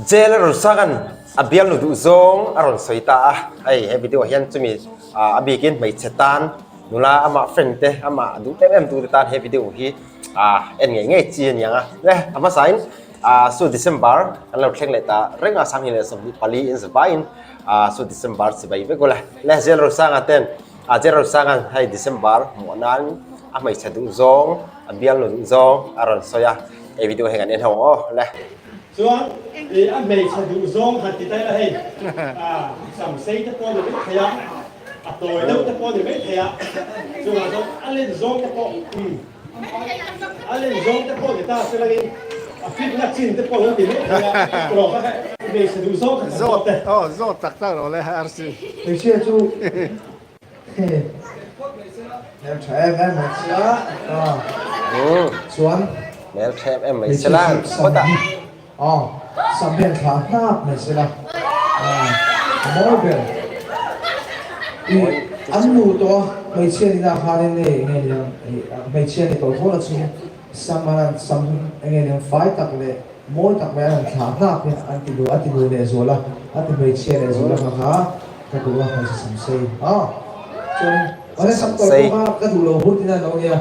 Jail a rawn sak an a bialnu duh zawng a rawn sawi ta a, hei he video ah hian chumi a bikin hmeichhe tan nula amah friend te amah duh em em tu te tan he video hi en ngei ngei chi a ni ang a. Le a hmasain su December kan lo thleng leh ta reng a 2024 in zavaiin su December chibai vek ula. Le Jail Rosanga ten Jail Rosanga'n hei December hmuh nan a hmeichhe duh zawng a bialnu duh zawng a rawn sawi a, hei video hi kan en ho ang aw le. Chuan i a hmeichhe duh zawng han ti ta ila hei sam sei te pawh ni mai thei a, a tawi deuh te pawh ni mai thei a, chungah chuan a len zawng te pawh a len zawng te pawh ni ta se langin a fitna chin te pawh lo ti mai thei a, rawh kha hmeichhe duh zawng kha kan zawt te. Aw zawt tak tak rawh le RC. Hmeichhia chu Hmel tha em em mai sela chuan Hmel tha em em mai sela an ti phawt a. Aw sam hian thla hnap mai sela a mawi ber. I an nu tawh a hmeichhia ni nah khanin hei enge niang hmeichhia ni tawh tho na chu sam an an sam enge niang fai tak leh mawi tak mai an han thlah hnap hian an ti a ti nu lehzual a a ti hmeichhia lehzual a kha kha. Ka duh a hmeichhe sam sei a chuanin awle sam tawi pawh kha ka duh lo hur tina lo nia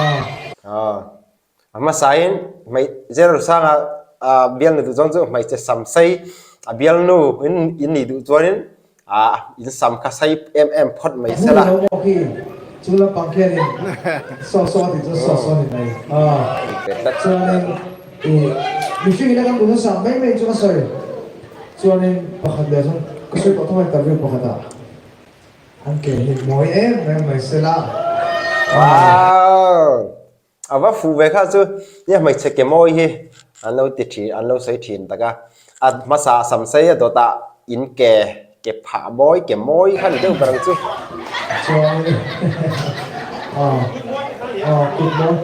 a. A hmasain hmei Zerusanga a bialnu duh chuan chu hmeichhe sam sei a bialnu in in nih duh chuanin a in sam kha sei em em phawt mai se la. Hmun lo maw khi chu lampang khianin saw saw a tih chuan saw saw a ni mai a chuanin i mihring ina kan duh hmasa mai mai chu ka sawi. Chuanin pakhat leh chuan ka sawi tawh tho a interview pakhatah an ke hi mawi em em mai sela. Wow! A va fuh ve kha chu nia hmeichhe ke mawi hi an lo ti thin an lo sawi thin tak a. A hmasa a sam sei a dawtah in ke ke phah mawi ke mawi kha ni deuh ber ang chu. Chuanin aw aw kut mawi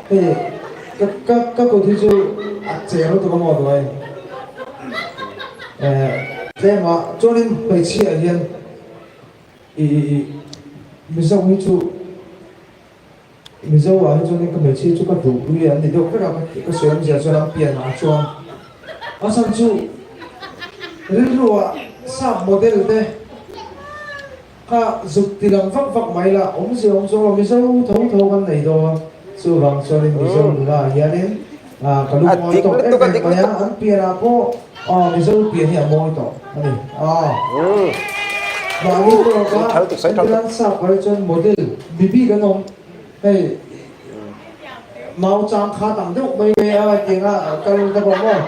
hei ka ka ka kut hi chu a cher lutuk a maw duai. Tlema chuanin hmeichhia hian i Mizo hi chu Mizo ah hi chuanin ka hmeichhia chu ka duhpui an ni deuh vek a ka sawi awmzia chuan an pian ah chuan a chhan chu rilru ah sap model te Kha zuk ti lang vak vak mai la, awmzia awm zawng lo, Mizo tho tho kan nei dawn. Chuvang chuanin Mizo nula ah hianin ka lu mawi tawh em em mai a, an pian ah pawh Mizo pian hi a mawi tawh a ni. Mahni tawka entirnan sap ah hi chuan model mibi kan awm hei mau chang kha tam deuh mai mai a tianga kal ta pawh maw.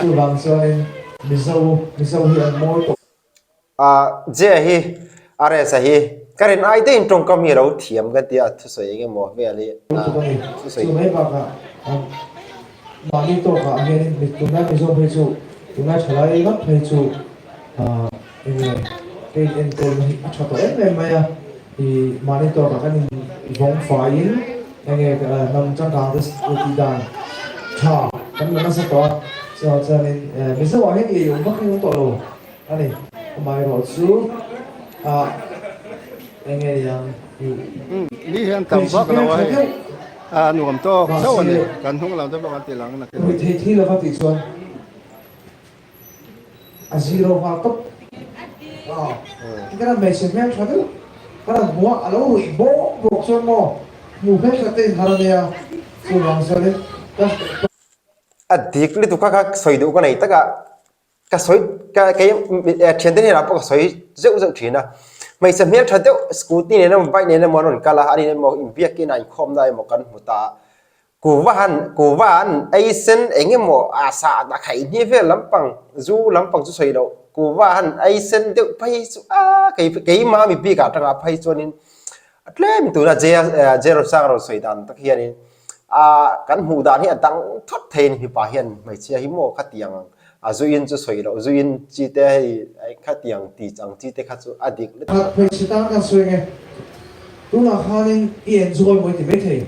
Chuvang chuanin Mizo Mizo hi an mawi tawh. Jia hi RS-a hi ka rin ai deuhin tawngkam hi a lo thiam ka ti a, thusawi eng emaw vel hi thusawi. Chu mai bakah mahni tawkah hianin tunlai Mizo phei chu tunlai thalai ngawt phei chu eng nge ka in enkawlna hi a tha tawh em em mai a, ih mahni tawkah kan in vawng faiin eng nge hnam changkang te tih dan tha kan la nasa tawh a, chuanin Mizo ah hian ei awm vak hi an awm tawh lo. A ni, amaherawh chu ah eng nge niang i. Ni hian tam vak lo a hei, a nuam tawk chauh a ni, kan hnung lam te pawh kan ti lang na khin. Thei thi lova tih chuan a zero nghal tawp. Ka ran hmeichhe hmel tha deuh ka ran hmu a, a lo ruih bawk bawk chuan maw hmu hmel that te inhar a nia, chuvang chuanin ka. A dik lutuk kha kha sawi duh ka nei tak a. Ka sawi ka kei thiante hnenah pawh ka sawi zeuh zeuh thin a, hmeichhe hmel tha deuh scooty nen emaw bike nen emaw an rawn kal a, ani emaw inbiakin a inkhawmna emaw kan hmu ta a, kuva han kuva an ei sen eng emaw a sa a khaih hni vel lampang zu lampang chu sawi loh kuva han ei sen deuh phei chu a kei keimah mi bik ah tangah phei chuanin a tlem tuna J J Rosanga rawn sawi dan tak hianin A kan hmuh dan hi a dang thawt thei a ni mipa hian hmeichhia hi maw khatiang a zuiin chu sawi loh zuiin chi te hei khatiang ti ang chi te kha chu a dik lutuk. Khat hmeichhe tan kan sawi ange tunah khanin i enjoy maw i ti maithei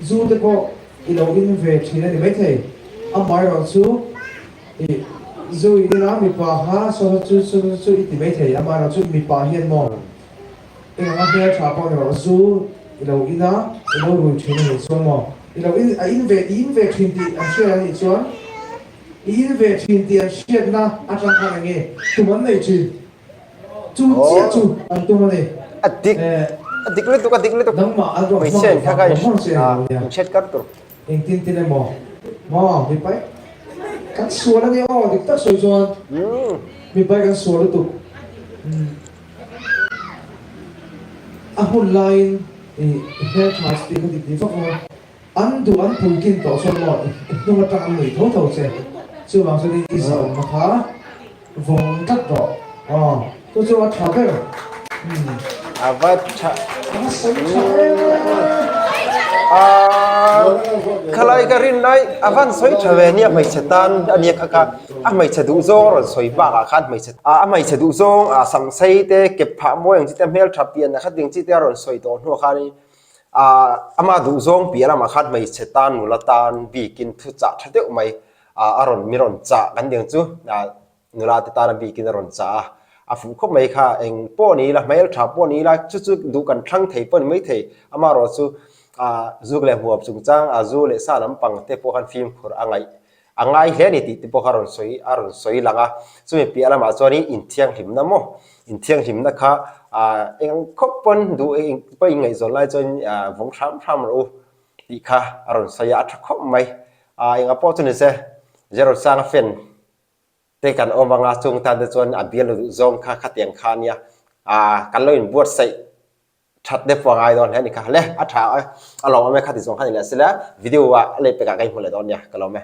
zu te pawh i lo in ve thin a ni maithei amaherawh chu i zu in ila mipa kha saw chu chu chu i ti maithei amaherawh chu mipa hian maw Eng anga hmel tha pawh ni rawh, zu i lo in a, i lo rui thin a nih chuan maw? I lo in, a in ve, i in ve thin tih an hria a nih chuan I in ve thin tih an hriatna atang khan eng nge tum an nei thin? Chu chiah chu an tum a ni. A dik a dik lutuk a dik lutuk. Nangmah an rawn Hmeichhia hmang in kha kha vang vang che a ni lo nia. inhriat kar tur. Engtin tin emaw maw mipai kan sual a nia aw dik tak sawi chuan mipai kan sual lutuk. A hun laiin i hmeltha chu tih kha dik ti vak maw? An duh an puitlin tawh chuan maw i hnung atang an nuih tho tho che. Chuvang chuan i zahawmna kha vawng tlat rawh. Aw, chu chu a tha ber. Umm. A va tha. A sawi tha em e. Aaa khalai ka rin lai a van sawi tha ve nia hmeichhe tan a nia kha kha a hmeichhe duh zawng a rawn sawi bakah khan hmeichhe a hmeichhe duh zawng a sam sei te kep phah mawi ang chi te hmel tha pian a khat ding chi te a rawn sawi tawh hnuah khanin Ahh ama duhzawng piah lamah khan hmeichhe tan nula tan bikin thu chah tha deuh mai ah a rawn mi rawn chah kan ding chu ah nula te tana bikin a rawn chah a, a fuh khawp mai kha eng pawh ni ila hmel tha pawh ni ila chu chu duh kan thlang thei pawh ni mai thei amaherawh chu ah zuk leh hmuam chungchang ah zu leh sa lampang te pawh khan fimkhur a ngaih A ngai hle a ni tih te pawh kha a rawn sawi a rawn sawi lang a, chumi piah lamah chuanin inthianghlimna maw inthianghlimna kha ah eng khawp pawn duh eng pawh inngaihzawn lai chuan ah vawng hram hram rawh u tih kha a rawn sawi a, a tha khawp mai. Ah engah pawh chu ni se Zerosanga fan te kan awm anga chung tan te chuan a bial duh zawng kha khatiang kha ania ah kan lo inbuatsaih That te pawh a ngai dawn hle a ni kha. Le, a tha a, a lawmawm e kha ti zawng kha ni leh sila video ah a leh pekah ka inhmu leh dawn nia, ka lawm e.